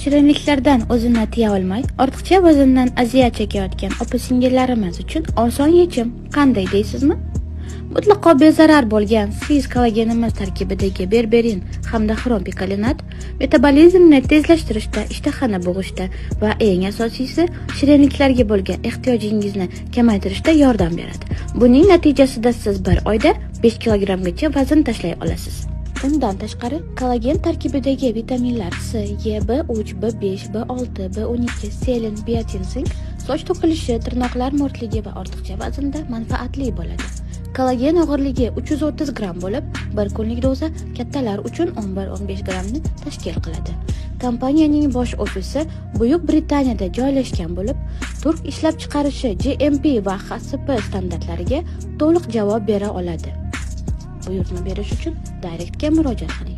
Shirinliklardan o'zini tiya olmay, ortiqcha vazndan aziyat chekayotgan opa-singillarimiz uchun oson yechim qanday deysizmi? Mutlaqo bezarar bo'lgan Swiss kollagenimiz tarkibidagi berberin hamda xrom pikolinat metabolizmni tezlashtirishda, ishtahani bo'g'ishda va eng asosiysi, shirinliklarga bo'lgan ehtiyojingizni kamaytirishda yordam beradi. Buning natijasida siz bir oyda 5 kilogrammgacha vazn tashlay olasiz. Undan tashqari, kollagen tarkibidagi vitaminlar C, E, B3, B5, B6, B12, selen, biotin, sink soch to'kilishi, tirnoqlar mo'rtligi va ortiqcha vaznda manfaatli bo'ladi. Kollagen og'irligi 330 gramm bo'lib, bir kunlik doza kattalar uchun 11-15 grammni tashkil qiladi. Kompaniyaning bosh ofisi Buyuk Britaniyada joylashgan bo'lib, turk ishlab chiqarishi GMP va HACCP standartlariga to'liq javob bera oladi. Buyurtma berish uchun Directga murojaat qiling.